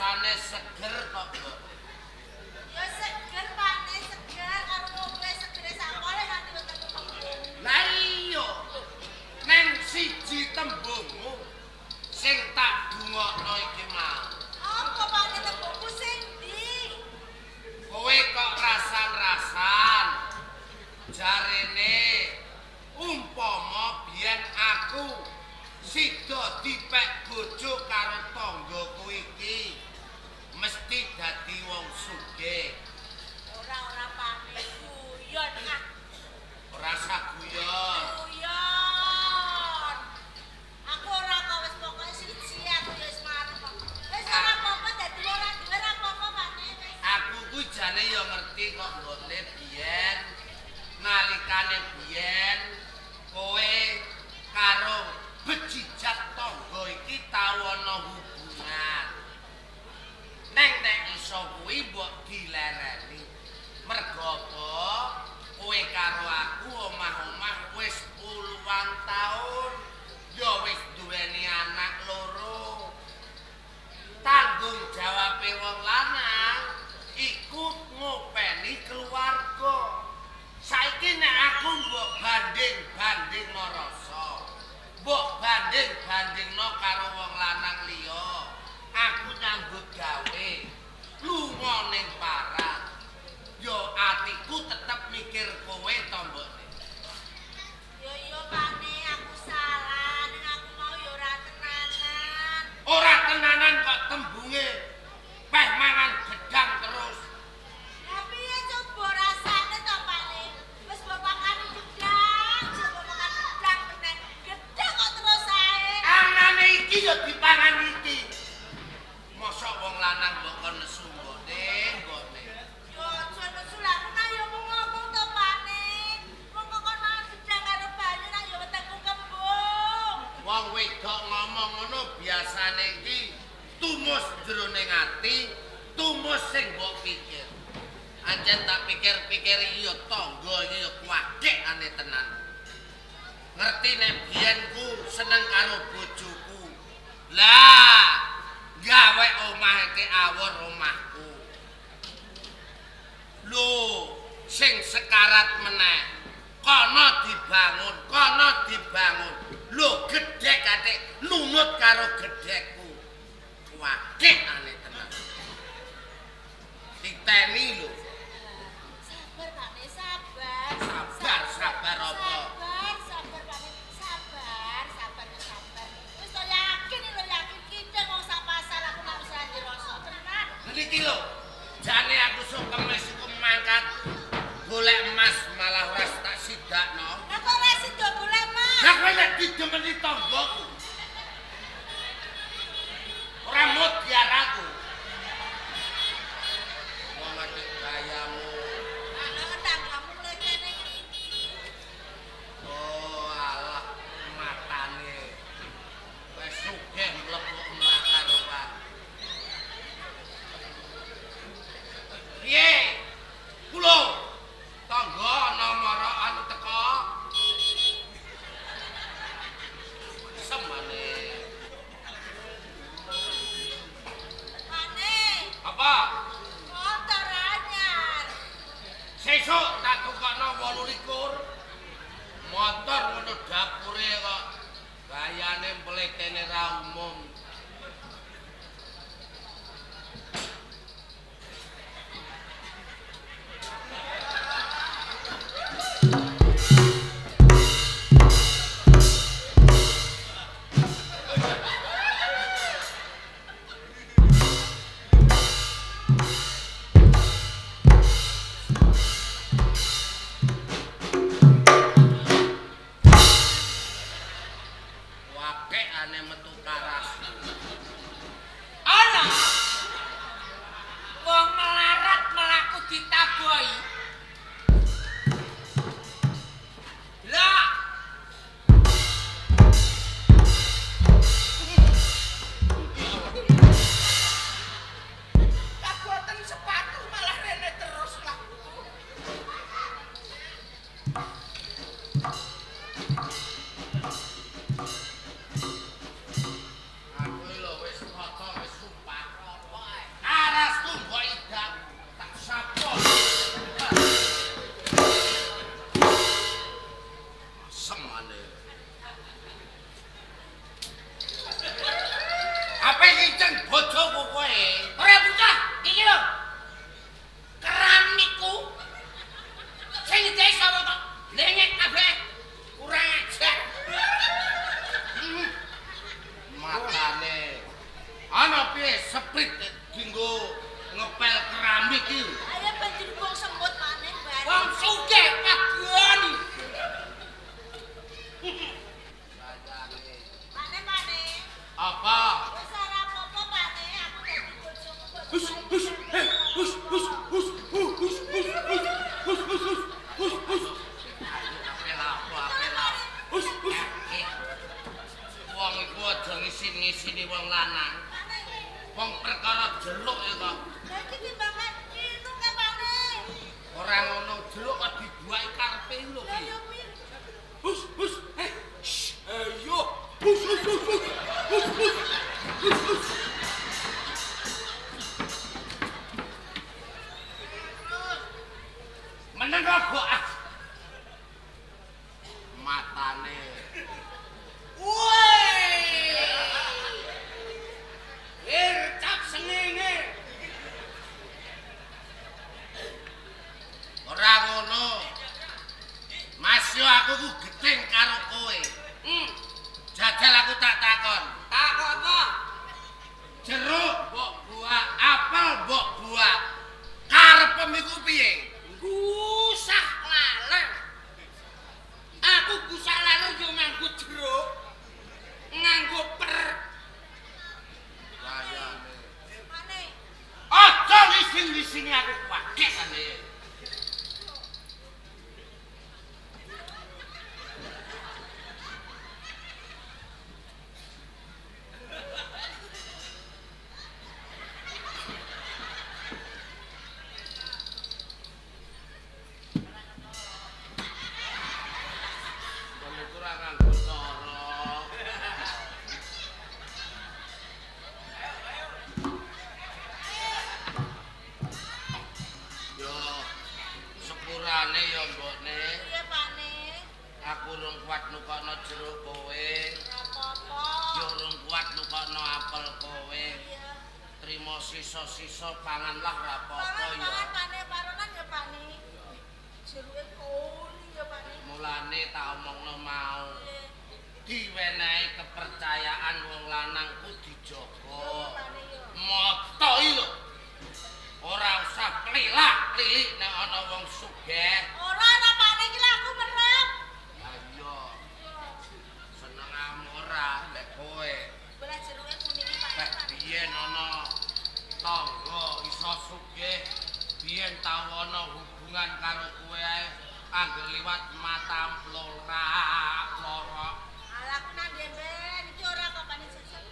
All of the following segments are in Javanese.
Rasane seger kok, Mbok. Ya seger Pakne, seger karo ngombe segere sakpole nganti wetengku kembung. Lah iya. Neng siji tembungmu sing tak dungokno iki mau. Apa Pakne tembungku sing ndi? Kowe kok rasan-rasan. Jarene umpama biyen aku sida dipek bojo karo tanggaku iki mesti dadi wong sugih. Ora-ora Pakne guyon ah. Ora usah guyon. Guyon. Aku ora kok wis pokoke siji aku ya wis marem kok. Wis ora apa-apa dadi ora duwe ora apa-apa Pakne wis. Aku kuwi jane ya ngerti kok nggone biyen nalikane biyen kowe karo bejijat tangga iki tau ana hubungan. Neng nek iso kuwi mbok dilereni. Mergo apa? Kowe karo aku omah-omah wis puluhan taun, ya wis duweni anak loro. Tanggung jawabe wong lanang iku ngopeni keluarga. Saiki nek aku mbok banding-bandingno rasa, mbok banding-bandingno karo wong lanang liya, aku nyambut gawe, lunga ning paran. Yo atiku tetep mikir kowe to, Mbokne. Yo yo Pakne, aku salah, ning aku mau yo ora tenanan. Ora tenanan kok tembunge peh mangan gedang terus. Lah piye coba rasane to Pakne? Wis mbok pakani gedang, coba makan gedang meneh. Gedang kok terus ae. Anane iki yo dipangan iki. Mosok wong lanang mbok kon nesu mbokne, mbokne. Yo aja nesu lah, aku nak yo mung ngomong to Pakne. Wong kok kon mangan gedang karo banyu nak yo wetengku kembung. Wong wedok ngomong ngono biasane iki tumus jroning ati, tumus sing mbok pikir. Ancen tak pikir-pikir iki ya tangga iki ya kuwadekane tenan. Ngerti nek biyen ku seneng karo bojoku. Lah, gawe omah iki awor omahku. Lho, sing sekarat meneh. Kono dibangun, kono dibangun. Lho, gedhek atik nunut karo gedhekku. Kuwadekane tenan. Titeni lho. Sabar Pakne, sabar. Sabar, sabar apa? Sabar, sabar Pakne. Sabar, sabar, sabar. Wis to yakin lho, yakin kideng wong sak pasar aku nak wis ra rasa tenan. Niki lho, jane aku sok kemes iku mangkat golek emas malah ora tak sidakno. Lah kok ora sida golek Mas? Lah kowe nek didemeni tanggaku. Ora modyar aku. Wong atik gayamu. Lah tanggamu mulai kene iki. Oh alah matane. Wis sugih mlebu omah karuan. Piye? Kulo tangga ana mara anu teko. Semane. Pakne, Apa? motor anyar. Sesuk tak tukokno 28. Motor ngono dapure kok gayane mletene ra umum. Wakekane metu karasku. Emprit dinggo ngepel keramik iki. Ayo ben dirubung semut maneh bareng. Wong sugih pagoni. Pane pane. Apa? Wis ora apa-apa pane, aku dadi bojomu kok. Hus hus eh hus hus hus hus hus hus hus hus hus hus hus. Ape lapo ape lapo. Hus hus. Wong iku aja ngisin-ngisini wong lanang. Wong perkara jeruk ya kok. Lah iki timbangan minum ke pane. Ora ngono jeruk kok dibuaki karepe lho Lah ki. yo piye? Hus hus eh. Ayo. Hus hus hus hus hus hus hus hus. Meneng kok ah. Matane. Woi. Ircap sengenge. Ora ngono. Mas yo aku ku geting karo kowe. Jajal aku tak takon. Takon apa? Jeruk mbok buak, apel mbok buak. Karepem iku piye? Gusah laler. Aku gusah laler yo nganggo jeruk. Nganggo per. Gayane. Pane. Aja ngising-ngisingi aku kaget ane. Wong iku ora nganggo cara. Yo sepurane ya mbokne, Piye pane? aku urung kuat nukokno jeruk kowe, Ora apa-apa. yo urung kuat nukokno apel kowe. Iya. Trimo sisa-sisa pangan lah ora apa-apa ya. Pangan pane paronan ya pane. Jeruke kuning ya pane. Mulane tak omongno mau. Piye? Diwenehi kepercayaan wong lanang ku dijaga. Pane yo. Moto iki lho. Ora usah plilak-plilik nek ana wong sugih. Ora ora pane iki lho aku merem. Lah iya, seneng ora nek kowe. Belah jeruke kuning iki pane. Nek biyen ana tangga iso sugih, biyen tau ana hubungan karo kowe ae angger liwat mata plora-plorok. Alah aku nang demben iki ora kok pane sesuk.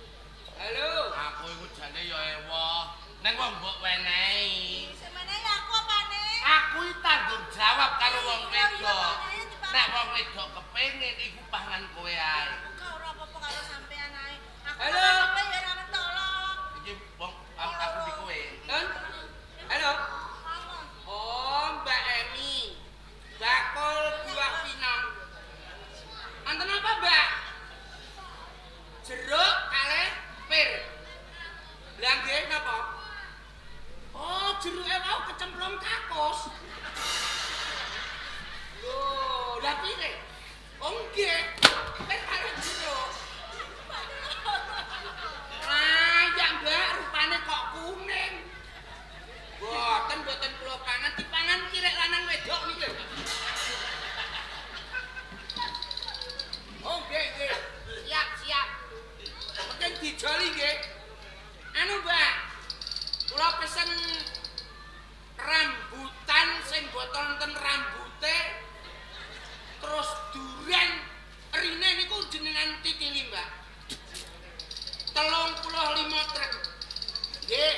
Halo. Aku iku jane ya ewa, ning wong mbok wenehi. Semene ya aku apane? Aku iki tanggung jawab karo wong wedok. Iya, Nek wong wedok kepengin iku pangan kowe ae. Aku gak ora apa-apa karo sampean ae. Aku Halo. ora kowe ya ora mentolong. Iki wong aku di kowe. Don. Halo. Ngomong. Oh, Mbak Emi. Bakul buah pinang. Anten apa, Mbak? Jeruk kalih pir. Lah nggih napa? Oh, jeruke wau kecemplung kakus. Lho, lah pire? Oh nggih. Pir kalih jeruk. Layak, Mbak, rupane kok kuning. Boten, boten kula pangan, dipangan kirek lanang wedok niki lho. Oh, nggih, nggih. Siap, siap. Mungkin dijoli nggih. Anu, Mbak. Kula pesen rambutan sing boten wonten rambute. Terus duren rine niku jenengan titili, Mbak. 35 truk. Nggih.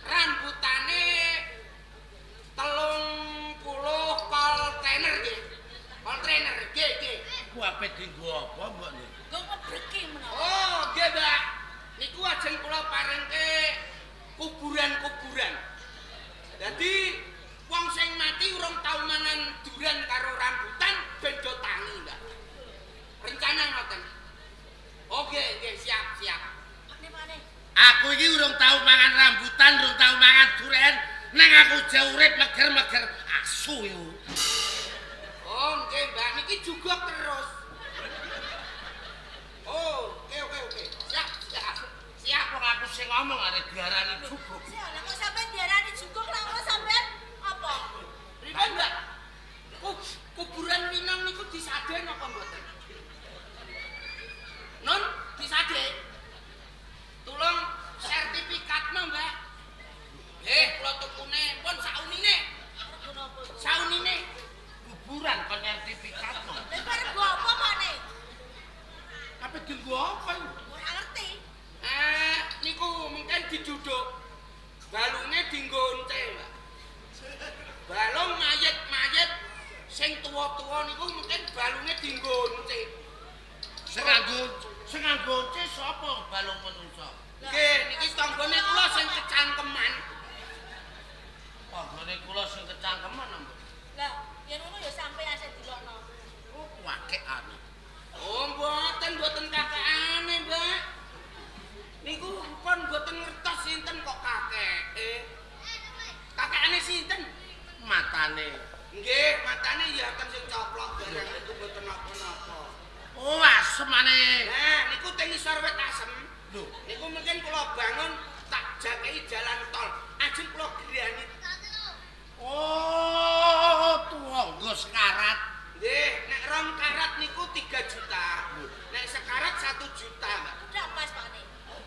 Rambutane 30 kontainer nggih. Kontainer nggih, nggih. Iku ape dienggo apa mbokne? Nggo ngebreki menawa. Oh, nggih, Mbak. Niku ajeng kula parengke kuburan-kuburan. Dadi wong sing mati urung tau mangan duren karo rambutan ben do tangi, Mbak. Rencana ngoten. Oke, nggih, siap, siap. Pane pane. Aku iki urung tau mangan rambutan, urung tau mangan duren, neng aku jauh urip meger-meger asu iku. Oh, nggih, Mbak, niki juga terus. Oh, oke, oke, oke. Siap, siap. Siap. Wong aku sing ngomong arep diarani kula tukune pun saunine. Rego napa iku? Saunine Kuburan kon sertifikat no. Lha iku rego apa, Pakne? Apa dienggo apa iku? Ora ngerti. Niku mungkin diduduk. Balunge dienggo once, Mbak. Balung mayit-mayit sing tuwa-tuwa niku mungkin balunge dienggo once. Sing nganggo once sapa balung menungsa? Nggih, niki tanggane kula sing kecangkeman. Tanggane kula sing kecangkeman ampun. Lah, yen ngono ya sampean sing dilokno. Oh, wakekane. Oh, mboten kakekane, Mbak. Niku pun mboten ngertos sinten kok kakeke. Kakekane sinten? Matane. Nggih, matane ya enten sing coplok barang niku mboten napa-napa. Oh, asemane. Nah, niku teng isor wit asem. Lho, niku mungkin kula bangun tak jakei jalan tol. Ajeng kula granit. Oh, tuwa sekarat. Nggih, nek rong karat niku 3 juta. Nek sekarat 1 juta, Mbak. Udah pas, Pakne.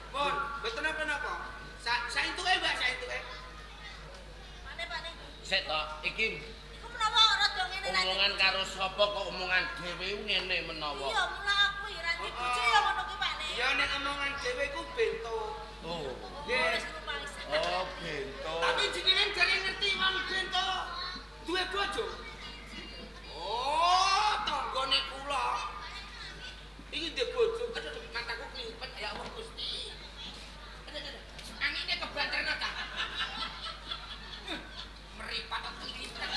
Pun, mboten napa-napa. Saentuke, Mbak, saentuke. Pakne, Pakne. Sik to, iki iku menawa rada ngene ra. Omongan karo sapa kok omongan dhewe ngene menawa. Iya, mula aku ya ra ndek bojo ya ngono kuwi, Pakne. Ya nek omongan dhewe iku bento. Oh. Nggih. Oh, bento. Tapi jenengan jare ngerti wong bento duwe bojo. Oh, tanggane kula. Iki ndek bojo. Aduh, mataku klipet ya Allah Gusti. Aduh, aduh. Angine kebanterno ta. Meripat klipet.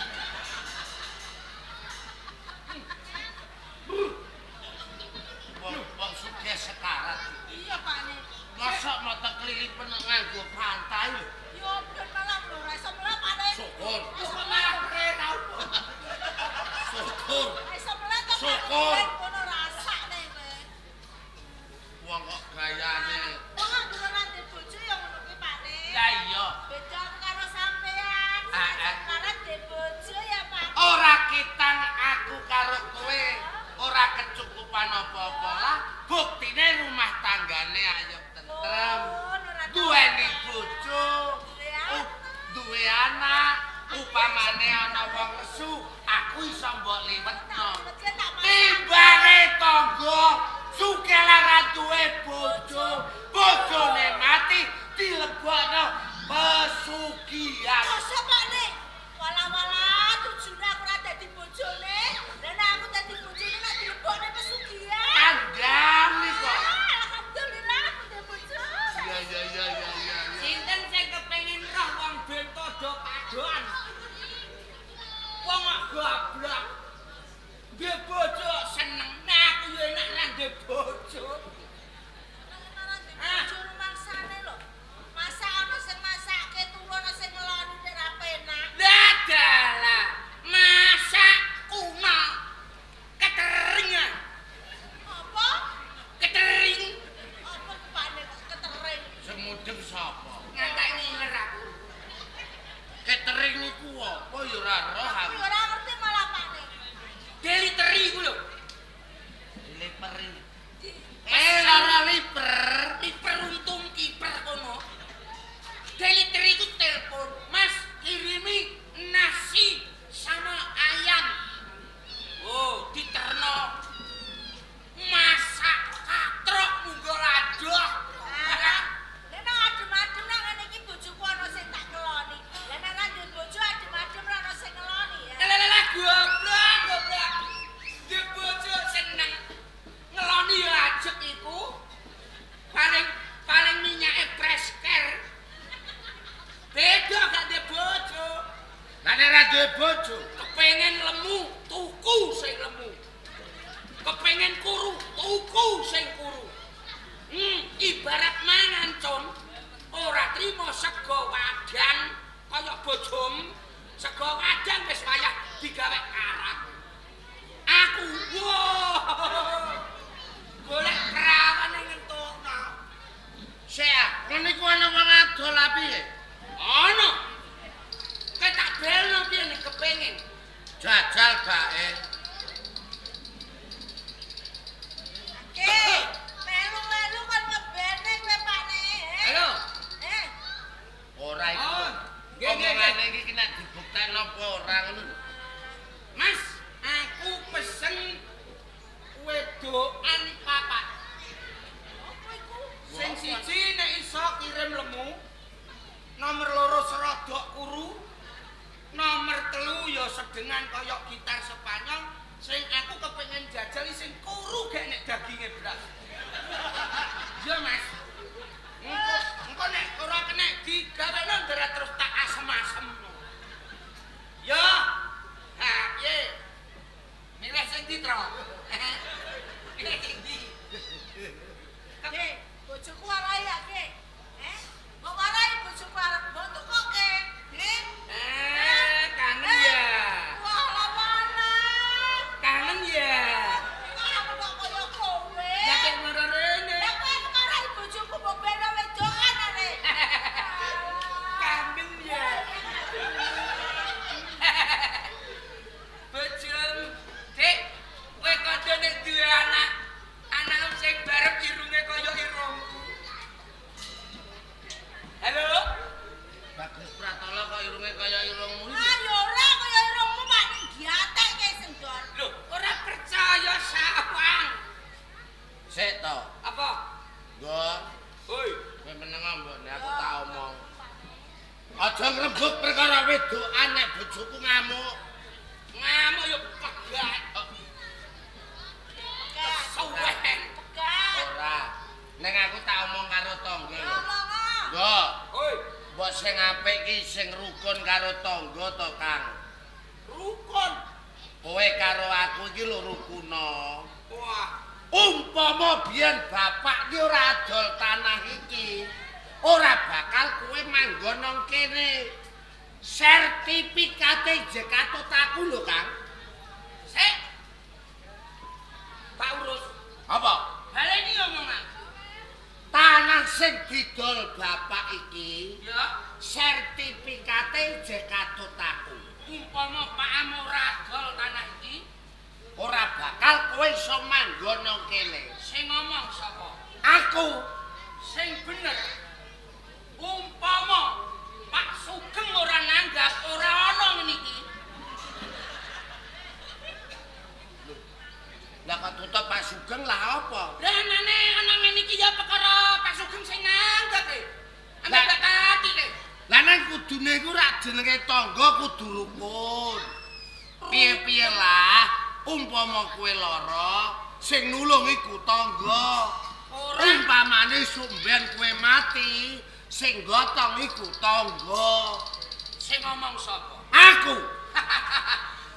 Wong sugih sekarat. Iya, Pakne. Mosok mata klilipen nganggo pantai lho. Yo ben malah lho ora iso mlak, Pakne. Syukur. Wis kok malah pre tau. Syukur. Iso mlak to. Syukur. Kono rasane kowe. Wong kok gayane. Wong aku ora ndek bojo ya ngono kuwi, Pakne. Lah iya. Beda aku karo sampean. Sekarat ndek bojo ya, Pak. Ora ketang aku karo kowe, ora kecukupan apa-apa lah. Buktine rumah tanggane ayo tentrem. Duweni bojo, duwe anak, upamane ana wong resu, aku iso mbok liwetno. Timbange tangga sugih lara duwe bojo, bojone mati dilebokno pesugihan. Masa, Pakne? Walah-walah, tujune aku ora dadi bojone. Lah nek aku dadi bojone nek dilebokne pesugihan. Kandhane kok. Alhamdulillah aku duwe bojo. Iya iya iya iya. Sinten sing kepengin roh wong bento do kadoan? Wong kok goblok. Duwe bojo seneng, nah aku yo enak ra duwe bojo. Ora duwe bojo rumangsane lho. Masak ana sing masake turu ana sing ngeloni nek ra penak. Lah dalah, masak kuno. Keteringan. Apa? Ketering. Apa Pakne kok ketering? Sing mudeng sapa? Ngantek ngiler aku. Ketering niku apa ya ora roh Aku aku. ya ora ngerti malah Pakne. Deli teri ku lho. Diliperi. Di Lara liper. Liper untung kiper kono. Deli teri ku telepon, "Mas, kirimi nasi sama ayam." Oh, diterno. Masak katrok munggo adoh. Lah nek adem-adem nang ngene iki bojoku ana sing tak ngeloni. Lah nek ra duwe bojo adem-adem ra ana sing ngeloni ya. Lah goblok, goblok. Duwe bojo seneng. Ngeloni ya ajek iku. Paling paling minyake fresh care. Beda gak duwe bojo. Lah nek ra duwe bojo, Kepengen lemu, tuku sing lemu. Kepengen kuru, tuku sing kuru. Ibarat mangan con, ora trimo sego wadang kaya bojom. Sego wadang wis wayah digawe karak. Aku wah. Golek prawane ngentokno. Sik, ngono iku ana wong adol a piye? Ana. Kowe tak belno piye nek kepengin? Jajal bae. Oke, melu-melu kon ngebene kowe Pakne. Halo. Eh, Ora iku. Oh, Omongane iki kena dibuktekno apa ora ngono lho. Mas, aku pesen wedokan papat. Apa iku? Sing siji nek iso kirim lemu, nomor 2 serodok kuru, nomor 3 ya sedengan kaya gitar Spanyol, sing aku kepengin jajal sing kuru gek nek daginge blas. Iya, Mas. Engko nek ora kena digawekno ndara terus tak asem-asem. Ya. Ha, piye? Milih sing ndi, Tro? Milih sing ndi? Ki, bojoku warai ya, Ki. Eh? Mbok warai bojoku arep mbok tukoke. Nggih. Eh, kangen ya. Wah, lah. Kangen ya. Aku kok kaya kowe. Lah kok ngono rene. Lah kowe kemarai bojoku mbok beno wedokan are. Kangen ya. Bojom, Dik, kowe kandha nek duwe anak, anak sing barep irunge kaya irungku. Halo? Bagus Pratala kok irunge kaya irungmu iki. Ah, ya ora kaya irungmu Pak ning giatekke sendor. Lho, ora percaya sawang. Sik to. Apa? Nggo, Hoi. kowe meneng mbok nek aku tak omong. Aja ngrembug perkara wedokan nek bojoku ngamuk. Ngamuk ya pegat. Kesuwen. Pegat. Ora. Ning aku tak omong karo tangga lho. Ngomong. Nggo, Hoi, mbok sing apik iki sing rukun karo tangga to, Kang. rukun. Kowe karo aku iki lho rukuna. Wah, Umpama biyen bapak ki ora adol tanah iki, ora bakal kowe manggon nang kene. Sertifikate jek katut aku lho, Kang. sik. Tak urus. Apa? Baleni omongan. Tanah sing didol bapak iki, Ya, sertifikate jek katut aku. umpama Pak ora adol tanah iki, Ora bakal kowe iso manggon nang kene. sing ngomong sapa? Aku Sing bener. Umpama Pak Sugeng ora nanggap, ora ana ngene iki. Lah kok tutup Pak Sugeng lah apa? Lah anane ana ngene iki ya perkara Pak Sugeng sing nanggap e. Ambek Lah. kaki e. Lah nang kudune iku rak jenenge tangga kudu rukun. Piye-piye lah, umpama kowe lara, sing nulung iku tangga. Ora. Umpamane sumben kowe mati, sing gotong iku tangga. Sing ngomong sapa? Aku.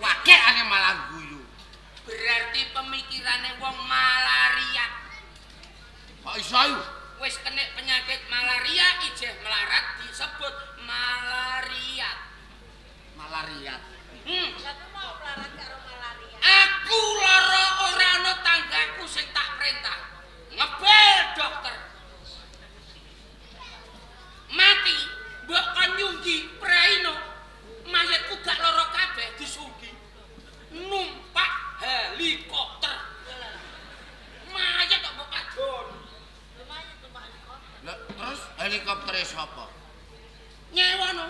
Wakekane malah guyu. Berarti pemikirane wong malaria. Kok iso ayu? Wis kena penyakit malaria ijeh melarat disebut malaria. Malaria. Lah kowe mau melarat karo malaria. Aku lara ora ana tanggaku sing tak perintah. Ngebel dokter. Mati mbok kon nyunggi praino. Mayatku gak lara kabeh disunggi. Numpak helikopter. Mayat kok mbok padon. Lumayan numpak helikopter. Lah terus helikoptere sapa? Nyewa no.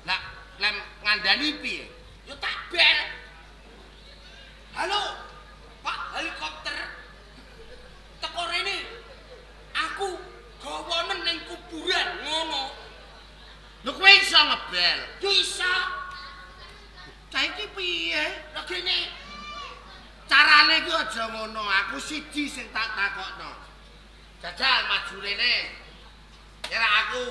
Lah lem ngandani piye? Yo tak bel. Halo, Pak helikopter. Teko rene. Aku gawanen ning kuburan ngono. Lho kowe iso ngebel. Yo iso. Cah iki piye? Lah gene Carane iki aja ngono, aku siji sing tak takokno. Jajal maju rene. Kira aku.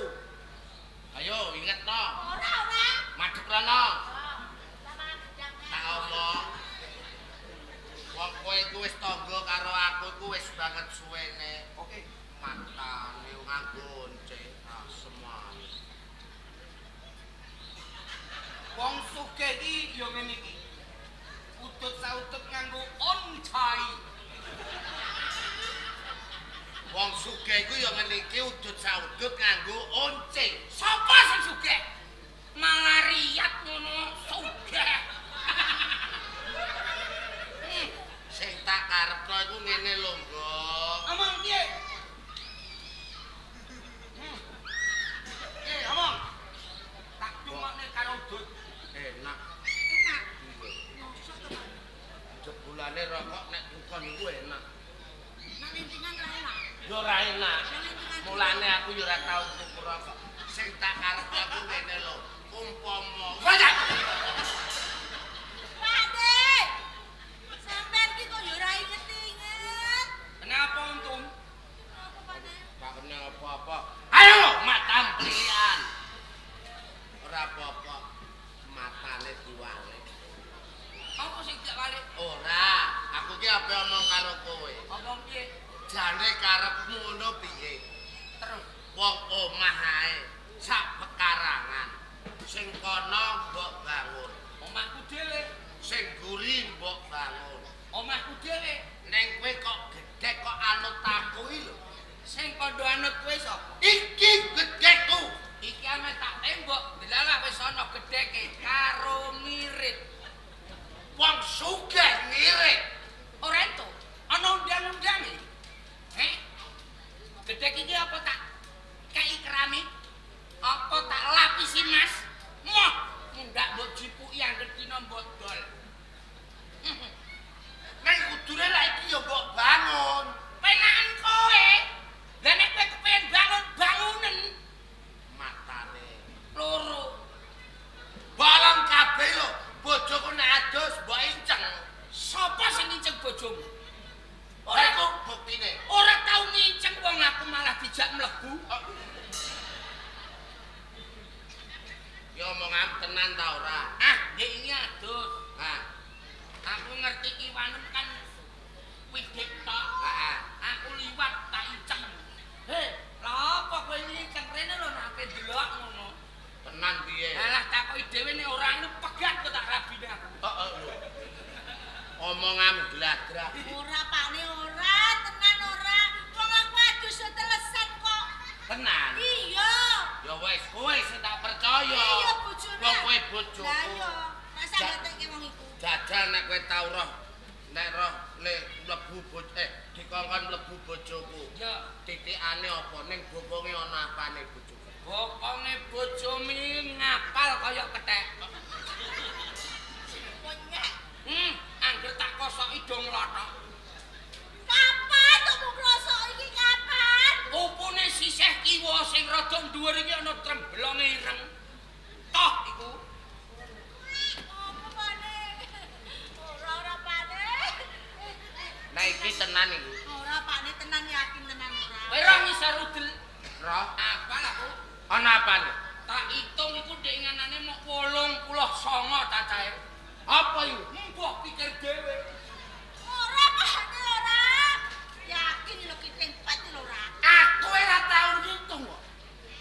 Ayo ingetno, Ora ora. madhep rono. Sama gedang. Tak omong. Wong kowe iku wis tangga karo aku iku wis banget suwene. Oke. Matane nganggo once asem ae. Wong sugih iki ya ngene iki. Udut saudut nganggo oncai. Wong sugih iku ya ngene iki udut saudut nganggo once. karep aku ngene lho. Umpama. Pakde. Sampeyan ki kok ya ora inget-inget. Kenapa untung? Apa Pakde? Gak kena apa-apa. Ayo matam plilian. Ora apa-apa. Matane diwalik. Apa sing gak walik? Ora, aku ki ape omong karo kowe. Omong piye? Jane karepmu ngono piye? Terus Wong omah ae sak pekarangan. Sing kono mbok bangun, omahku dhewe, sing guri mbok bangun. Omahku dhewe. Neng kowe kok gedhek kok anut aku iki lho. Sing kandha anut kowe sapa? Iki gedhekku. Iki ame tak tembok, delalah wis ana gedheke karo ngirit. Wong sugih ngirit. Ora entuk. Ana undang-undange. Heh. Gedhek iki apa tak kei keramik? Apa tak lapisi mas? Moh, mundak mbok jipuki angger dina mbok dol. Neng kudune lek iki ya mbok bangun. Penakan kowe. Lah nek kowe kepengin bangun, bangunen Matane. loro. Bolong kabeh lho, bojoku nek adus mbok inceng. Sapa sing nginceng bojomu? Ora iku buktine. Ora tau nginceng wong aku malah dijak mlebu. Ya omongan tenan ta ora? Ah, ndek ini adus. Ha, Aku ngerti ki wanem kan widik tok. heeh. Aku liwat tak inceng. Heh, lha apa kowe nginceng rene lho nek ape delok ngono. Tenan piye? Alah takoki dhewe nek ora ngono pegat kok tak rabine aku. Heeh lho. Omongan gladrah. Ora Pakne ora, tenan ora. Wong aku adus telesan kok. Tenan. Iya. Ya wis kowe sing tak percaya. Iya bojone. Wong kowe bojoku. Lah iya, masa gatekke wong iku. Jajal nek kowe tau roh nek roh le mlebu dikongkon mlebu bojoku. Ya, Titikane apa ning bokonge ana apane bojoku? Bokonge bojomu ngapal kaya kethek. Penyek. Angger tak kosoki do nglothok. Kapan tuku krosok iki kapan? Pupune sisih kiwa sing rada dhuwur iki ana trembelonge ireng. Toh iku. Apa Pakne? Ora ora Pakne. Nek iki tenan iki. Ora Pakne tenan yakin tenan ora. Kowe roh ngisor udel. Roh Apal aku. ana apane? Tak hitung iku ndek nganane mok 89 cacahe. Apa iku? Mbok pikir dhewe. Ora Pakne ora. Yakin lho ki ping 4 lho ora. Aku ora tau ngitung kok.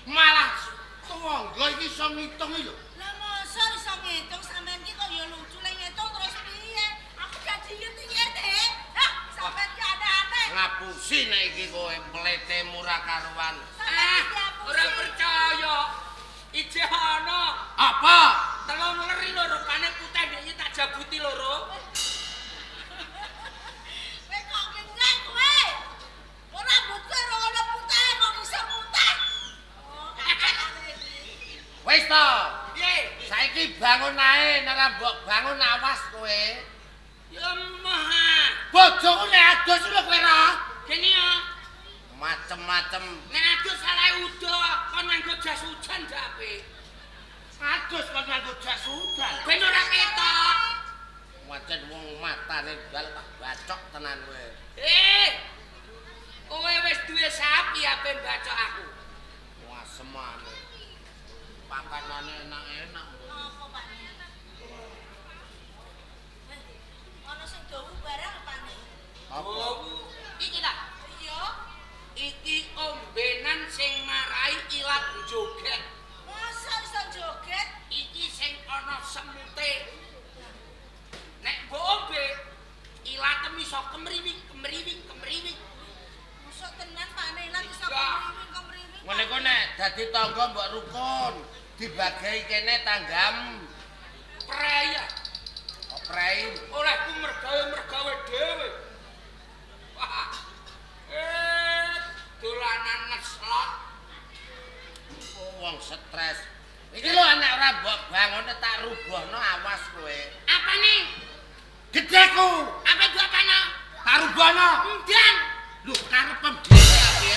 Malah tangga iki iso ngitung iki lho. Lah mosok iso ngitung sampean ki kok ya lucu lek ngitung terus piye? Aku dadi ngerti ngene. Hah, sampean ki aneh-aneh. Ngapusi nek iki kowe mlete murah karuan. Sampean Ah, ki diapusi. ora percaya. Ijeh ana. Apa? Telung leri lho rupane putih ndek iki tak jabuti loro. Kowe kok ngenyek kowe? Ora rambutku ora ono putih kok iso putih. Oh, kakakane iki. Wis to. Piye? Saiki bangun ae nek ora mbok bangun awas kowe. Ya mah. Bojoku nek adus lho kowe ora. Gini ya. Macem-macem. Nek adus salah udo kon nganggo jas hujan jape. Adus kon nganggo jas udan. Ben ora ketok. Wajan wong matane bal tak bacok tenan kowe. Eh. Kowe wis duwe sapi ape mbacok aku. Wasemane. Pakanane enak-enak. Apa Pakne? Ono sing dawu barang Pakne. Apa? Oh, iki ta. Iya. Iki ombenan sing marai ilat joget. Mosok iso joget? Iki sing ana semute. Nek mbok ombe, ilatem iso kemriwing, kemriwing, kemriwing. Mosok tenan Pakne ilat iso Iya. kemriwing kemriwing. Ngene ku nek dadi tangga mbok rukun, dibagi kene tanggam. Prei Kok prei? olehku mergawe-mergawe dhewe. Wah. Dolanan ngeslot. Oh, wong stres. Iki lho nek ora mbok bangun tak rubuhno awas kowe. Apane? Gedheku Apa buatane? tak rubuhno. Ndang. Lho karepem dhewe apiye?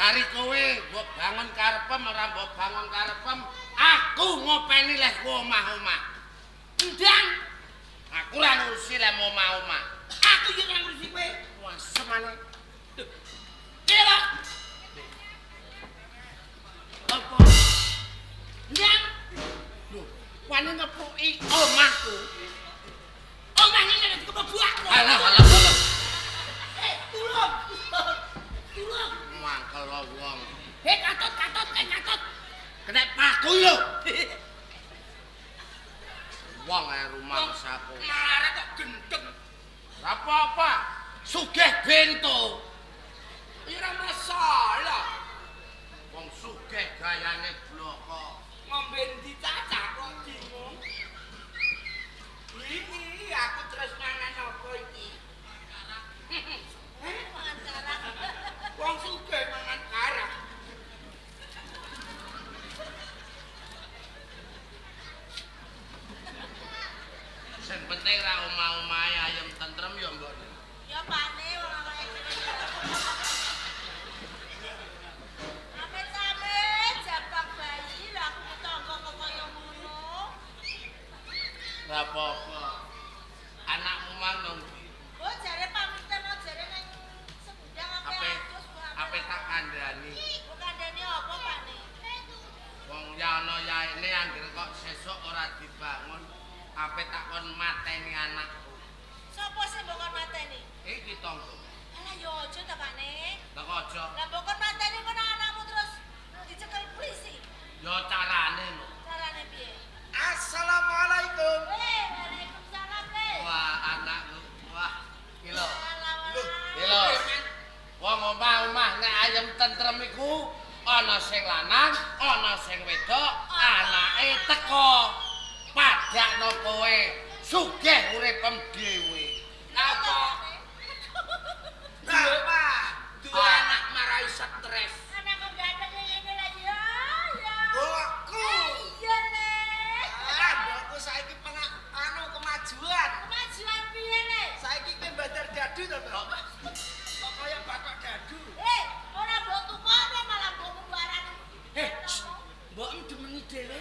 Kari kowe mbok bangun karepem ora mbok bangun karepem, aku ngopeni leh ku omah-omah. Ndang. Aku ora ngurusi leh omah-omah. Aku yo ora ngurusi kowe. Wasem ana. Piye, Pak? Apa? Ndang. Lho, wani ngepuki omahku. Omah ngene dikebak. Alah, alah, alah. Tulung. Tulung. Mangkel wong. Hei, katut, katut, katut. Kena paku lho. Wong ae rumangsaku. Melarat kok gendeng. Ora apa-apa. Sugih bento. Ya ora masalah. Wong sugih gayane bloko. Ngombe ndi cacah kok bingung. Iki aku terus mangan apa iki? Mangan karang. Wong sugih mangan karang. Sing penting ra omah-omahe ayem tentrem ya mbok. Ya Pakne wong awake dhewe. Amit-amit jabang bayi lho aku tetangga kok kaya ngono. Ora apa-apa. Anakmu mang nang ndi? Oh jare pamitan jare nang Segudang ape ape tak kandhani. Kok kandhani apa Pakne? Wong ya ana yaene anggere kok sesuk ora dibangun. Ape tak kon mateni anakku. Sopo sing mbok kon mateni? Iki tangga. Alah ya aja ta Pakne. Lah kok aja? Lah mbok kon mateni kono anakmu terus dicekel polisi. Ya carane lho. Carane piye? Assalamualaikum. Waalaikumsalam, Le. Wah, anakku. Wah, iki lho. Iki lho. Wong omah-omah nek ayem tentrem iku ana sing lanang, ana sing wedok, anake teko. Padakno kowe sugih uripem dhewe. Napa? Bapak, duwe anak marai stres. Anakku ganteng ngene lha ya. Ya. Mbokku. Iya, Le. Ah, mbokku saiki anu kemajuan. Kemajuan piye, Le? Saiki kowe badar dadu to, Mbok? Kok kaya batok dadu. Ora mbok tukokno malah mbok mbarani. Mbok demeni dhewe.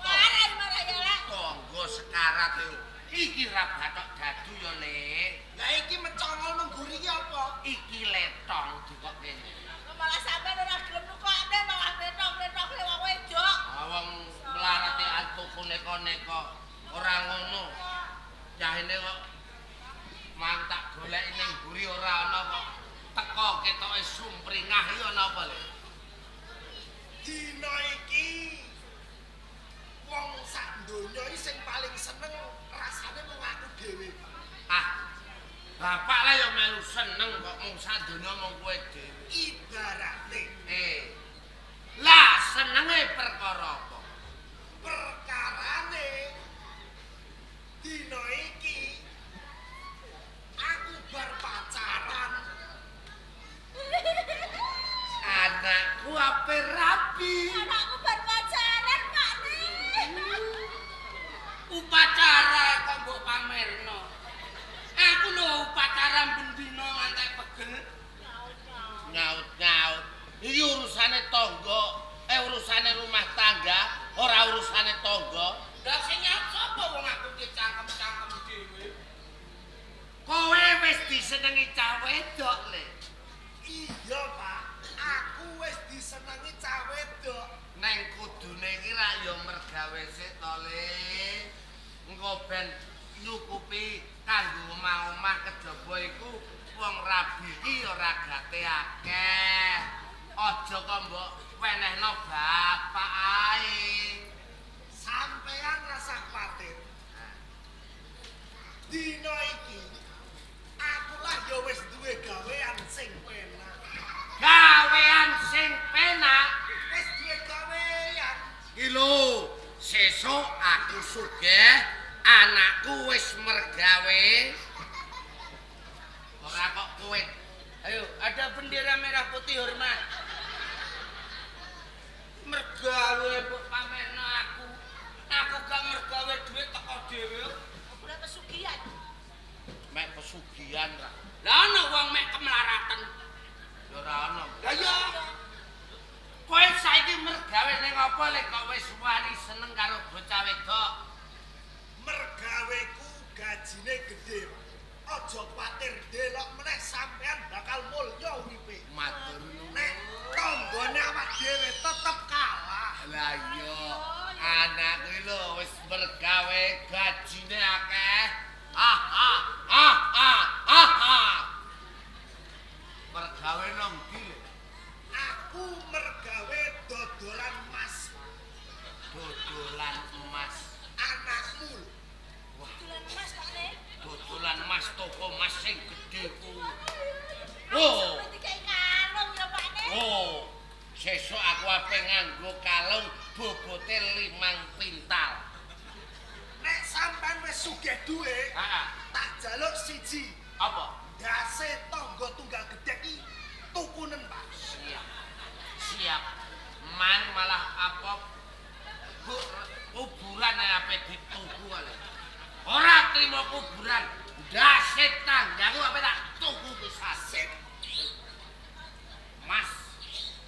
Marah ya lah. Tangga sekarat lho. Iki ra batok dadu ya, Le. Lah iki mencongol nang mburi iki apa? Iki letong dikok kene. Kok malah sampean ora gelem nukokne malah letong-letong wong wedok. Ah wong mlarate tuku neko-neko. Ora ngono. Jahene kok mang tak goleki ning mburi ora ana kok. Teko ketoke sumpringah iki ana apa, Le? Dina iki wong sak donya iki sing paling seneng rasane mung aku dhewe. Ah. Bapak lah ya melu seneng kok mung sak donya mung kowe dhewe. Ibarate. Lah senenge perkara apa? Perkarane dina iki aku bar pacaran. Anakku ape rabi. Anakku bar pacaran, Pak Ne. Upacara kok mbok pamerno. Aku lho upacara bendina ngantek pegel. Nyaut-nyaut. Iki urusane tangga, urusane rumah tangga, ora urusane tangga. Lah sing nyaut sapa wong aku ki cangkem-cangkem dhewe. Kowe wis disenengi cah wedok, Le. Iya, Pak. Aku wis disenengi cah wedok. Neng kudune iki rak ya mergawe sik to, Le. Engko ben nyukupi kanggo omah-omah kejaba iku wong rabi iki ora gate akeh. Aja kok mbok wenehno bapak ae. Sampean rasa kuwatir. Dina iki aku lah ya wis duwe gawean sing penak. Gawean sing penak? Wis duwe gawean. Iki lho, sesuk aku sugih, anakku wis mergawe. Ora kok kowe. Ayo, ada bendera merah putih hormat. Mergawe mbok pamerno aku. Aku gak mergawe duit teko dhewe. Ora pesugihan. Mek pesugihan ra. Lah ana wong mek kemelaratan. Aku sampe dikei kalung ya, Pak Ne. Oh. Sesuk aku ape nganggo kalung bobote 5 pintal. Nek sampean wis sugih dhuwit, heeh, tak jaluk siji. Apa? Ndase tangga tunggal gedhek iki tukunen, Pak. Siap. Siap. Man malah apa bu, kuburan ape dituku ale. Ora trimo kuburan, ndase tanggaku ape tak tuku pisan. Sip. Mas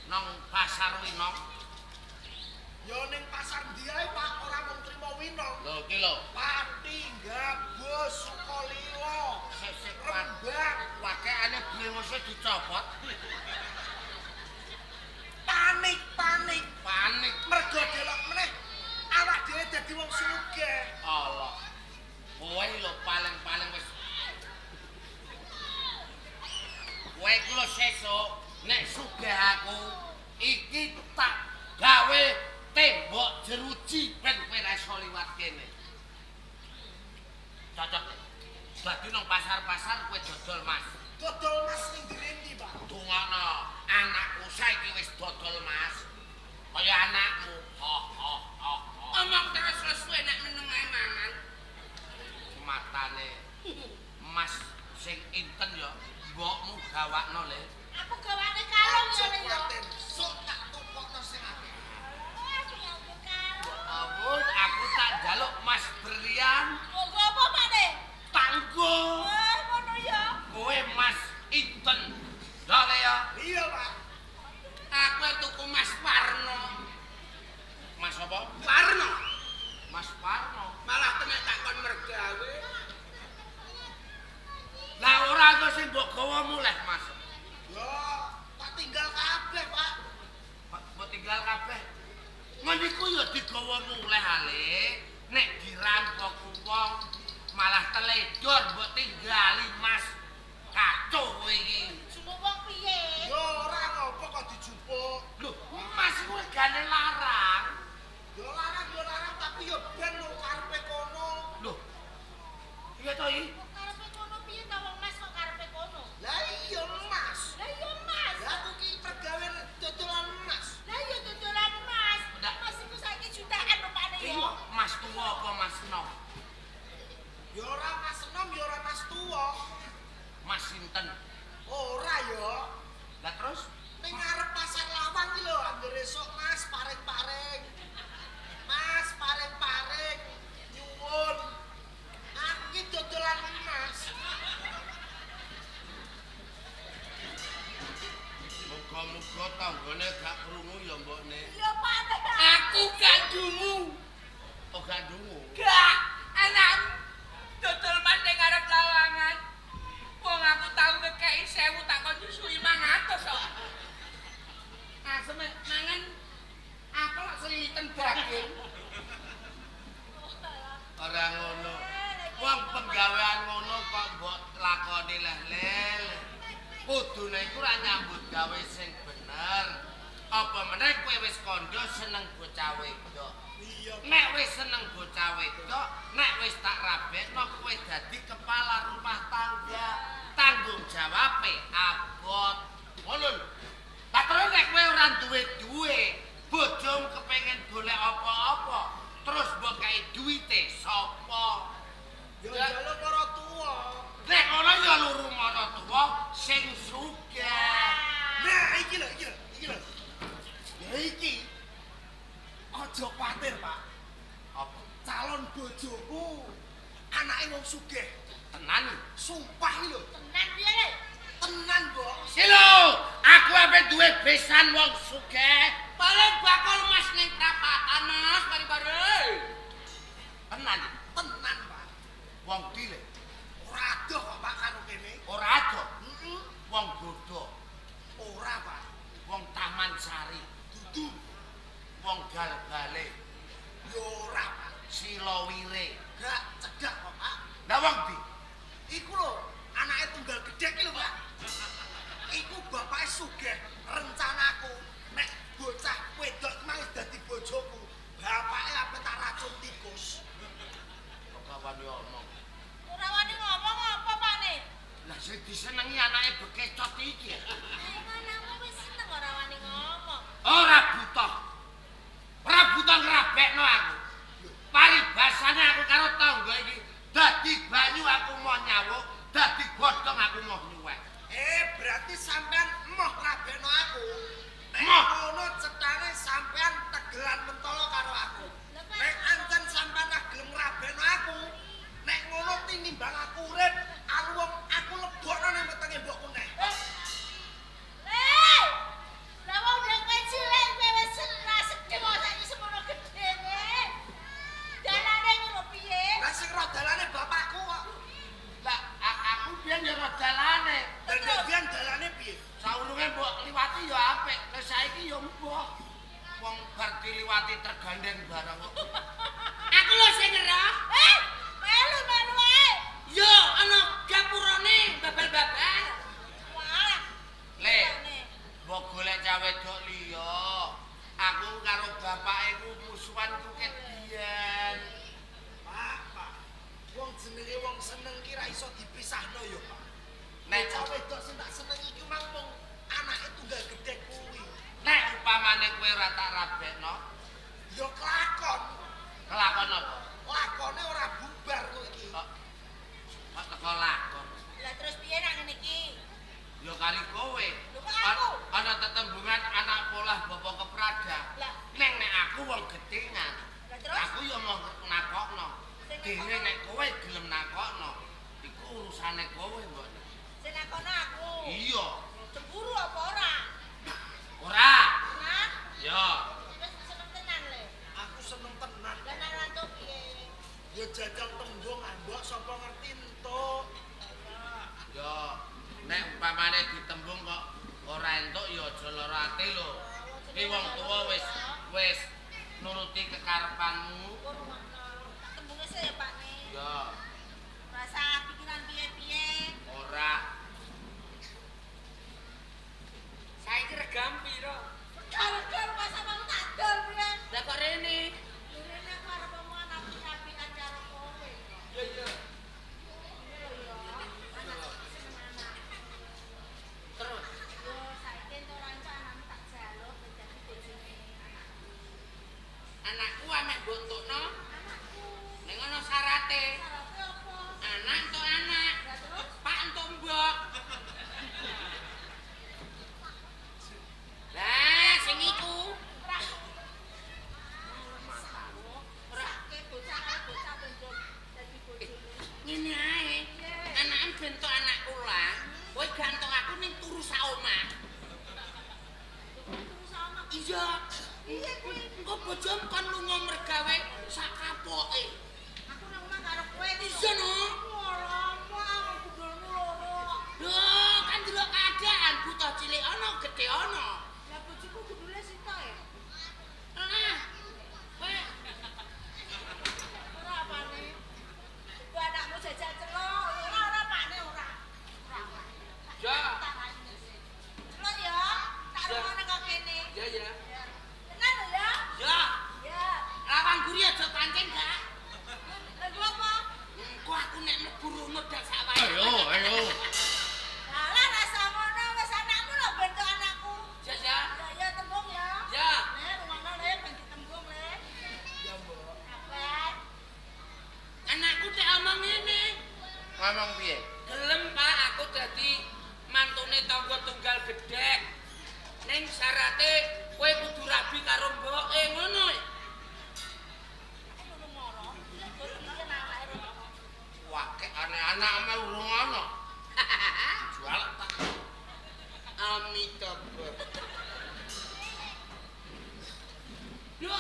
nang pasar Winong. Ya ning pasar ndi ae, Pak, ora mung trimo Winong. Lho iki lho. Pati, Gabus, Sukolilo, Sik Rembang. Pakaiane brengose dicopot. Panik, panik, panik. Mergo delok meneh awak dhewe dadi wong sugih. Allah. Kowe lho paling-paling wis. Kowe iku lho sesuk nek sugih aku iki tak gawe tembok jeruji ben kowe ra iso liwat kene. Cocok. Dadi nang pasar-pasar kowe dodol mas. Dodol mas ning ndi, Pak? Dungokno, anakku saiki wis dodol mas. Kaya anakmu. Ho ho ho. Omong terus lesu nek meneng ae mangan. Matane mas sing inten ya, mbokmu gawakno le. Aku gawane kalung ya le ya. Sok tak tukokno sing akeh. Aku nganggo kalung. Ampun, aku tak njaluk mas berlian. Monggo apa, Pak Ne? Tanggo. Wah, ngono ya. Kowe mas inten. Lho le ya. Iya, Pak. Aku tuku Mas Warno. Mas apa? Warno. Mas Warno. Malah kena takon mergawe. Lah ora to sing mbok gawa mulih, Mas. Ya, tak tinggal kabeh, Pak. Mbok tinggal kabeh. Ngono iku ya digawa mulih ale. Nek dirampok wong malah teledor mbok tinggali, Mas. Kacau kowe iki. Jupuk wong piye? Ya ora ngopo kok dijupuk. Lho, Mas iku regane larang. Ya larang tapi ya ben lho karepe kono. Lho. Iya to iki? Kok karepe kono piye ta wong Mas kok karepe kono? Lah iya Mas. Lah iya Mas. Lah aku ki pergawe dodolan emas. Lah iya dodolan Mas. Ndak. Mas iku saiki jutaan lho Pak Ne ya. Iya, Mas tuwa apa Mas enom? Ya ora Mas enom ya ora Mas tuwa. Mas sinten? Ora ya. Lah terus ning ngarep pasar Lawang iki lho anggere esuk Mas paring-paring. Mas paring-paring nyuwun. Aku ki dodolan emas. Muga-muga tanggane gak krungu ya mbokne. Iya Pak Ne. Aku gak dungu. Oh gak dungu. Gak, anak dodol mas ning ngarep lawangan. Wong aku tau ngekeki 1000 tak kon nyusui 500 kok. Asem mangan aku lak seliliten daging. Ora ngono. Wong penggawean ngono kok mbok lakoni leh-leh. Kudune iku ora nyambut gawe sing bener. Apa meneh kowe wis kandha seneng bocah wedok. Iya. Nek wis seneng bocah wedok, nek wis tak rabekno kowe dadi kepala rumah tangga. Tanggung jawabe abot. Ngono lho. Lah terus nek kowe ora duwe duwe, bojomu kepengin golek apa-apa, terus mbok kei duwite sapa? Ya njaluk para tuwa. Nek ngono ya luru maratuwa sing sugih. Nah, iki lho, iki lho, iki lho. Ya iki. Aja kuwatir, Pak. Apa? Calon bojoku anake wong sugih. Tenan. Sumpah iki lho. Tenan piye le? Tenan, Mbok. Silo, aku ape duwe besan wong sugih. Paling bakal mas ning prapatan, Mas, pari-pari. Tenan. Tenan, Pak. Wong ndi le? Ora adoh kok Pak karo kene. Ora adoh. Heeh. Wong Godho, Ora, Pak. wong Taman Sari, Dudu. wong Galgale, Ya ora, Pak. Silowire. Gak cedhak kok, Pak. Lah wong ndi? Iku lho, anake tunggal gedhek iki lho, Pak. Iku bapake sugih. Rencanaku nek bocah wedok iki mangis dadi bojoku, bapake ape tak racun tikus. Kok gak wani omong. Ora wani ngomong apa Pak Ne? Lah sing disenengi anake bekecot iki. santriwati tergandeng bareng kok. Aku lho sing ngerah. Melu-melu ae. Yo, ana gapurane babal-babal. Wah. Le, mbok golek cah wedok liya. Aku karo bapake ku musuhan ku ket biyen. Pak, Pak. Wong jenenge wong seneng ki ra iso dipisahno ya, Pak. Nek cah wedok sing tak seneng iki mang mung anake tunggal gedhek kuwi. Nek upamane kowe ora tak rabekno, ya kelakon. Kelakon apa? Lakone ora bubar kowe iki. Kok teko lakon. Lah terus piye nek ngene iki? Ya kali kowe. Lho kok aku? Ana tetembungan anak polah bapak keprada. Lah ning nek aku wong getingan. Lah terus? Aku ya mau nakokno. Dene nek kowe gelem nakokno, iku urusane kowe, Mbok. Sing nakono aku. Iya. Cemburu apa ora? Ora. Nah. Ya. Wis seneng tenan le. Aku seneng tenan. Lah nek ora entuk piye? Ya jajal tembung mbok sapa ngerti entuk. Ya, nek umpamane ditembung kok ora entuk ya aja lara ati lho. Ki wong tuwa wis nuruti kekarepanmu. Tak tembunge sik ya, Pak Ne. Ya. Rasa pikiran piye-piye? Ora. Saiki regam piro? Rega-rega rumah sama aku tak dol piye. Lah kok rene? Rene aku arep omongan api-apian karo kowe. Iya iya. Terus yo saiki entuk ora entuk anakmu tak jaluk ben dadi bojone anakku. Anakku ameh mbok entukno? Anakku. Ning ana syarate. Syarate apa? Anak entuk anak. Lah terus Pak entuk mbok. Lah sing iku ora ora ke bocah bentuk dadi bojone. Ngene ae. Anake bentuk anakku lah. Kowe gak entuk aku ning turu sak omah. Turu sak omah. Iya. Piye kuwi? Engko bojomu kon lunga mergawe sak kapoke. Aku nang omah karo kowe. Iya no. Ora omah gundulmu loro. Lho, kan delok keadaan buta cilik ana gedhe ana. Lah bojoku gundule sitok ya? Lah. Kowe ora apane. Iku anakmu jajal celok, ora ora pakne ora. Ora. Ya. Celok ya, tak rungokne kok kene. Ya ya. Tenan lho ya? Ya. Ya. Lawang guri aja pancen gak? Lha gua apa? Engko aku nek mlebu rono dak sak wae. Ayo, ayo. Lah rasa ngono wis anakmu lho bentuk anakku. Ya ya. Ya ya tembung ya. Ya. Le rungokno le ben ditembung le. Ya, Mbok. Kapan? Anakku tek omong ngene. Ngomong piye? Gelem Pak aku dadi mantune tangga tunggal gedhek. Ning syarate kowe kudu rabi karo mboke ngono. Aku durung moro. Durung iki anake rono. Wah, anak-anak ame urung ana. Jual tak. Amitabha. Yo!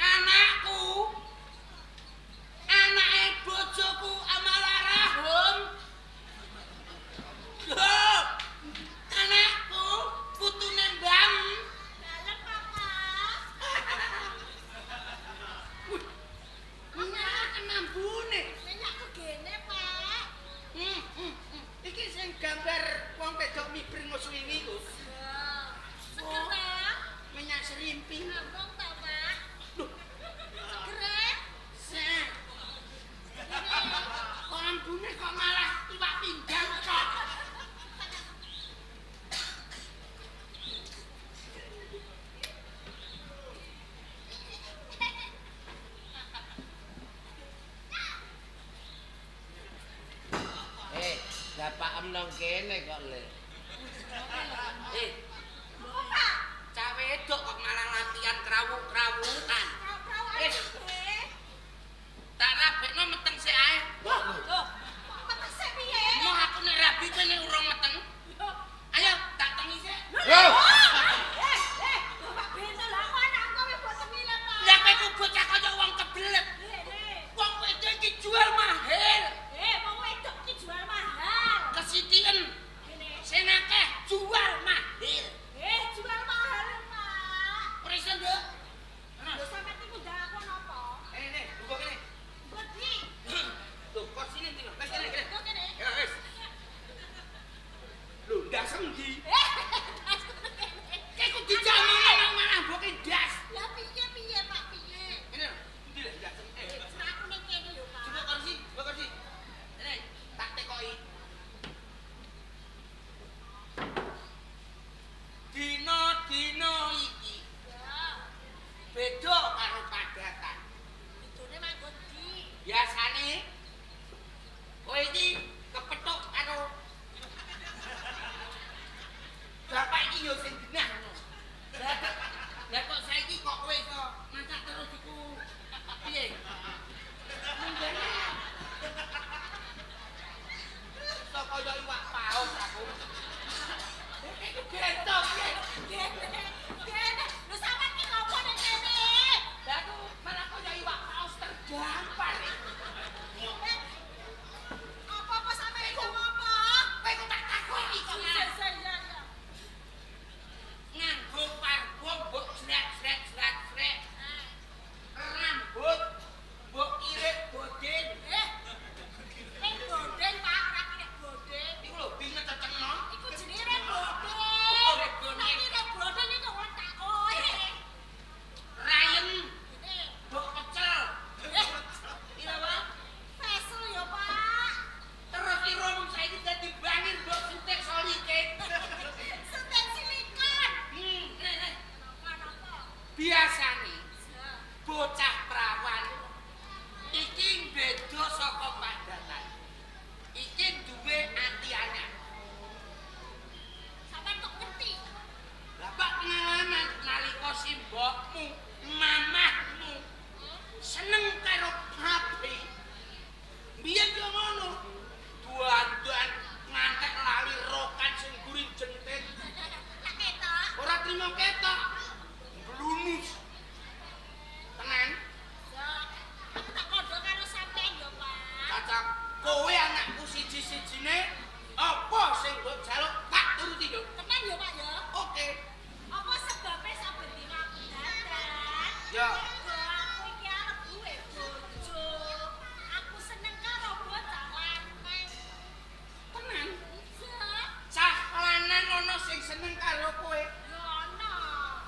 Anakku. Anake bojoku amalarahum. Yo! Anakku putune Mbam. Dalem Papa. Wih. Minyak mambune. Minyakku gene, Pak. Iki sing gambar wong wedok miber ngosuwiwi ku. Seger ta? Minyak serimpi. Ngambung ta, Pak? Loh, Seger e? sek. Kok ambune kok malah iwak pinggang kok. Bapak nang kene kok le. Pak, Cah wedok kok malah latihan krawuk-krawukan. krawuk-krawukan piye? Tak rabekno meteng sik ae. Loh, meteng sik piye? Emoh aku nek rabi kowe nek urung meteng. Ayo tak tengi sik. Lho. Bapak bento lah aku anakku kowe mbok tengi lah, Pak. Lah kowe ku bocah kaya wong kebelet. Wong wedok iki jual mahal. Wong wedok iki jual mahal. Kesitiken sing akeh jual mahal. Jual mahal, Pak. Ora iso, Nduk. Ndasem ndi? Eh, ndasku kene. Iku dijak mangan nang malah mboke ndas. Lah piye piye Pak piye? Ngene lho, ndi lho ndasem. Eh, Aku ning kene yo Pak. coba kursi, coba kursi. Rene, tak tekoki. Dina-dina iki Ya, beda karo padatan. Bedone manggon ndi? Biasane kowe iki kepethuk karo bapak iki yo sing genah ngono. Lah kok saiki kok kowe iso masak terus iku piye? Munggane. Iso kaya iwak paus aku. Iku gento piye? Gene, gene. Lho sampean ki ngopo ning kene? Lah aku malah kaya iwak paus terdampar. Eh, apa-apa sampean iki ngopo? Kowe kok tak takoki kok Iya, malah iya, iya, iya. nganggo parfum mbok jret-jret-jret-jret. Ah. Rambut mbok irik boden. Eh, ning bonden Pak, ora kirek bonden. Iku lho binget cecengno. Iku jenenge rek bonden. Oh, rek bonden. Nek kirek bonden iku ora tak kowe. Rayem Ngene. mbok pecel. Eh, Iya, Pak. Fesel ya, Pak. Terus irung saiki dadi bangir mbok suntik solikin. Suntik silikon. Nek. Napa-napa? Biasane Ya. bocah prawan iki beda saka padatan. Iki duwe ati anyar. Sampeyan kok ngerti? Lah Pak pengalaman nalika simbokmu, mamahmu seneng karo papi. Biyen yo ngono. Duan-duan ngantek lali rokan sing guri jentit. Tak ketok. Ora trimo ketok. Blunus. Tenan, Ya, aku tak kandha karo sampeyan ya, Pak. cacak kowe anakku siji-sijine apa sing mbok jaluk tak turuti yo. Tenan ya, Pak ya? Oke. Apa sebabe saben dina aku dandan? Ya. Mergo aku iki arep duwe bojo. Aku seneng karo bocah lanang. Tenan. Iya. Cah lanang ana sing seneng karo kowe. Ya ana.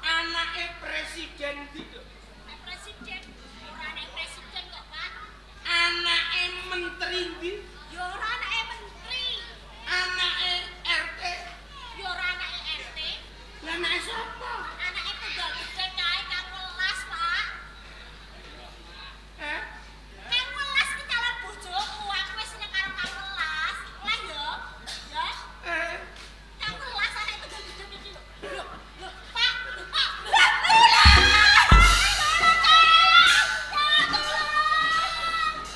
Anake presiden ndi lho? Nek presiden, ora nek presiden kok, Pak. Anake menteri ndi? Ya ora anake menteri. Anake RT. Ya ora anake RT. Lah anake sapa? Anake tunggal gedhe kae kang welas, Pak. Eh? Kang welas ki calon bojoku. Aku wis seneng karo kang welas. Lah ya. Ya. Eh? Kang welas anake tunggal gedhe iki lho. Lho, lho, Pak, lho, Pak. Lho, lho. Tolong, tolong.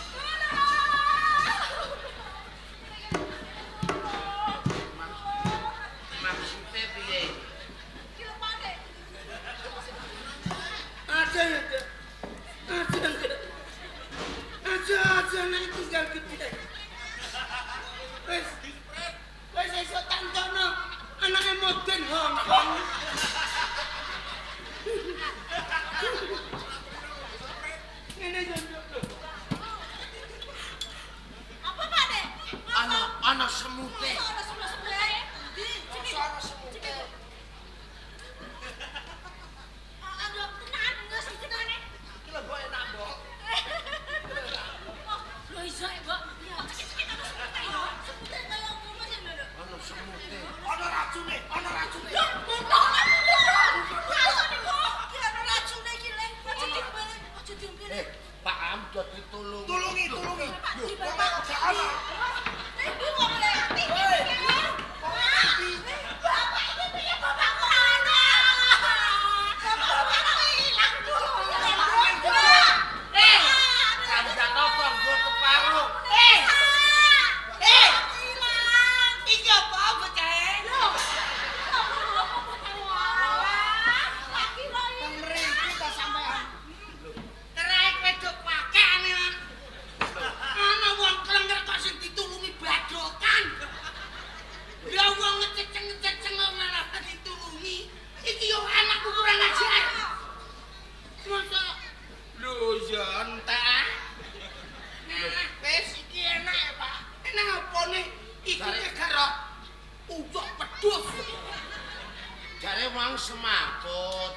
mau semaput.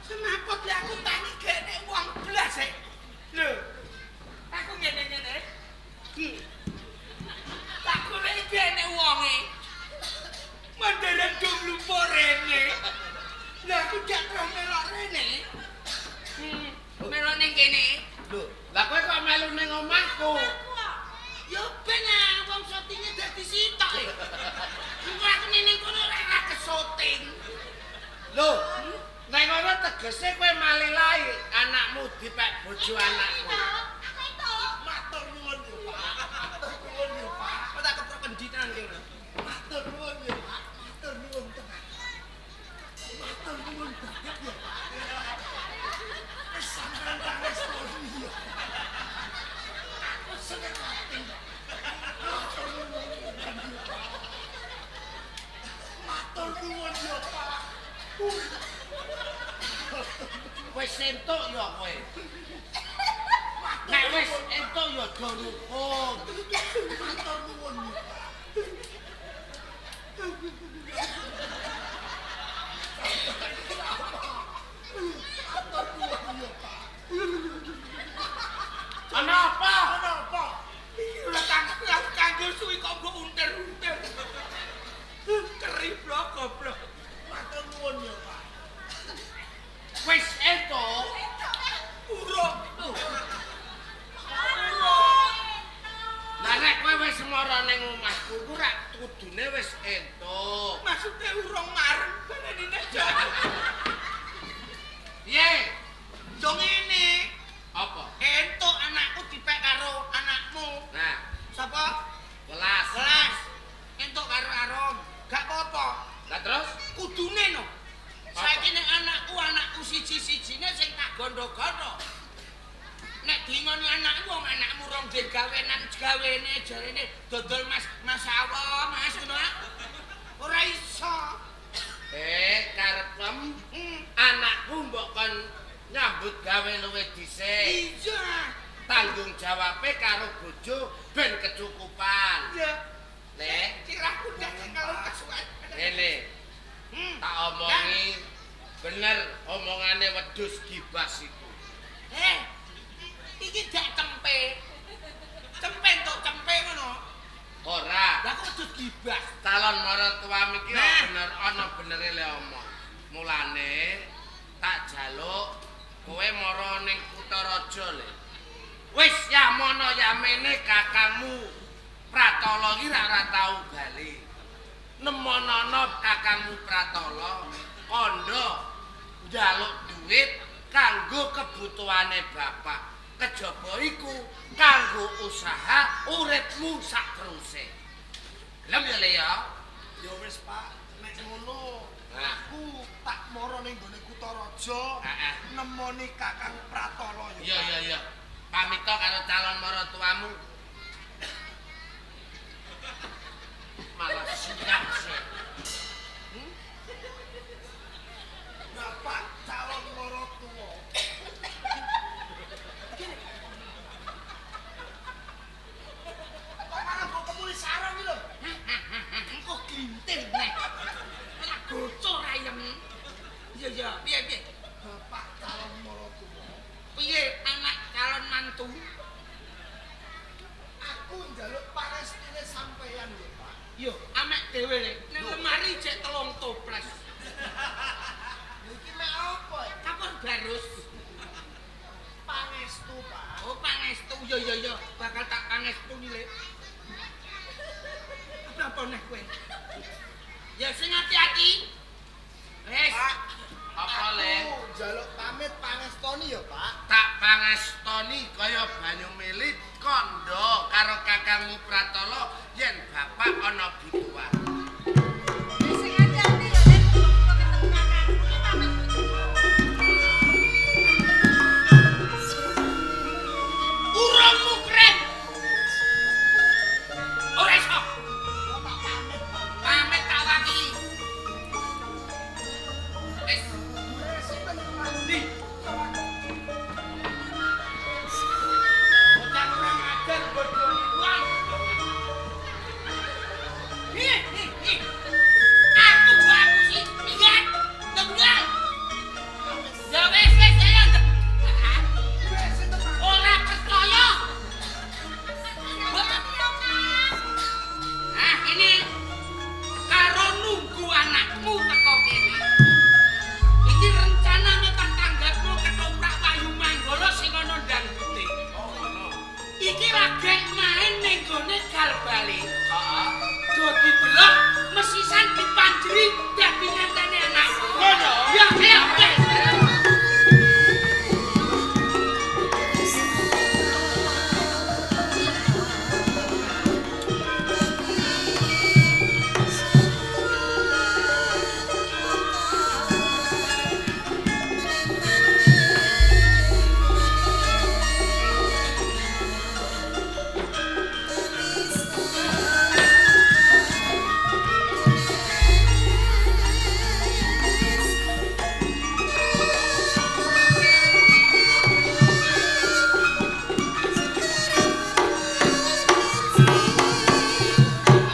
Semaput lha aku tangi gene wong blas e. Lho. Aku ngene-ngene. Tak goleki gene wonge. Mandaran do mlumpuk rene. Lah aku gak terus melok rene. Melok ning kene. Lho, lah kowe kok melu ning omahku? Ya ben ah, wong syutinge dadi sitok e. Engko aku ning kono ora kesyuting. Lho, nek ngono tegese kowe malilai anakmu dipek bojo anakku. Matur nuwun yo, Pak. Matur nuwun yo, Pak. Kok tak keprok kendi tenan kene. Matur nuwun yo, Pak. Matur nuwun tenan. Matur nuwun banget yo, Pak. Wis sampean tak restoni yo. Aku seneng ati. Matur nuwun yo, Pak. Matur nuwun yo, Pak. Wis entuk ya kowe. Nek wis entuk ya aja rukun. Matur nuwun yo, Pak. Matur nuwun yo, Pak. Ana apa? Ana apa? Iki ora kanggo suwi kok mbok unter-unter. Keriblok goblok. Matur nuwun yo, Pak. Wis entuk. Urung. Lah nek kowe wis mara ning omahku iku rak kudune wis entuk. Maksude urung marem baleni nek. Piye? Yo ngene. Apa? Entuk anakku dipek karo anakmu. Nah, Sapa? welas. Welas. Entuk karo Arum. Gak apa-apa. Lah terus Kudune no. Saiki nek anakku siji-sijine sing tak gondo-gondo. Nek dingoni anakku wong anakmu rong digawenan gawene jarene dodol Mas Mas awa Mas ngono ah. Ora iso. Karepem anakku mbok kon nyambut gawe luwih dhisik. Iya. Tanggung jawabe karo bojo ben kecukupan. Iya. Le, Kirahku ndak kalau kesuwen. ngene. Tak omongi bener omongane wedhus gibas iku. Iki dak cempe. Cempe entuk cempe ngono. Ora. Lah kok wedhus gibas? Calon maratuamu iki Nah. bener ana benere le omong. Mulane tak jaluk kowe mara ning Kutaraja le. Wis yamono yamene kakangmu Pratala iki ora tau bali. Nemonono kakangmu Pratala kandha njaluk duit kanggo kebutuhane bapak. Kejaba iku kanggo usaha uripmu sakteruse. Gelem ya Le ya? Ya wis, Pak. Nek ngono, Nah. aku tak mara ning nggone Kutaraja Heeh. nemoni Kakang Pratala ya. Iya iya iya. Pamita karo calon maratuamu. Malah siap sih. Bapak calon maratuwa. Kok malah mbok kemuli sarung iki lho? Engko glintir nek. Ora gocor ayem. Iya iya, piye piye? Bapak calon maratuwa. Piye anak calon mantu? Aku njaluk parestine sampeyan lho, Pak. Yo, amek dhewe le. Ning lemari jek 3 toples. Lha iki mek apa ya? Kapur barus. Pangestu, Pak. Oh, pangestu. Yo yo yo, bakal tak pangestu le. Apa neh kowe? Ya sing hati-hati. Wes, Pak, Apa le? aku njaluk pamit pangestoni ya, Pak. Tak pangestoni kaya banyu milit kandha karo kakangmu Pratala yen bapak ana butuhan. Sing hati-hati ya Nek, muga-muga ketemu kakangku ki pamit bojoku. Urungmu keren. Ora iso. Ya tak pamit, Pak. Pamit tak wakili. Wes, Wis sinten, Pak? ndi? Bocah kurang ajar bodoni wong. Piye? Tikel bali. Heeh. Do didelok mesisan dipangan.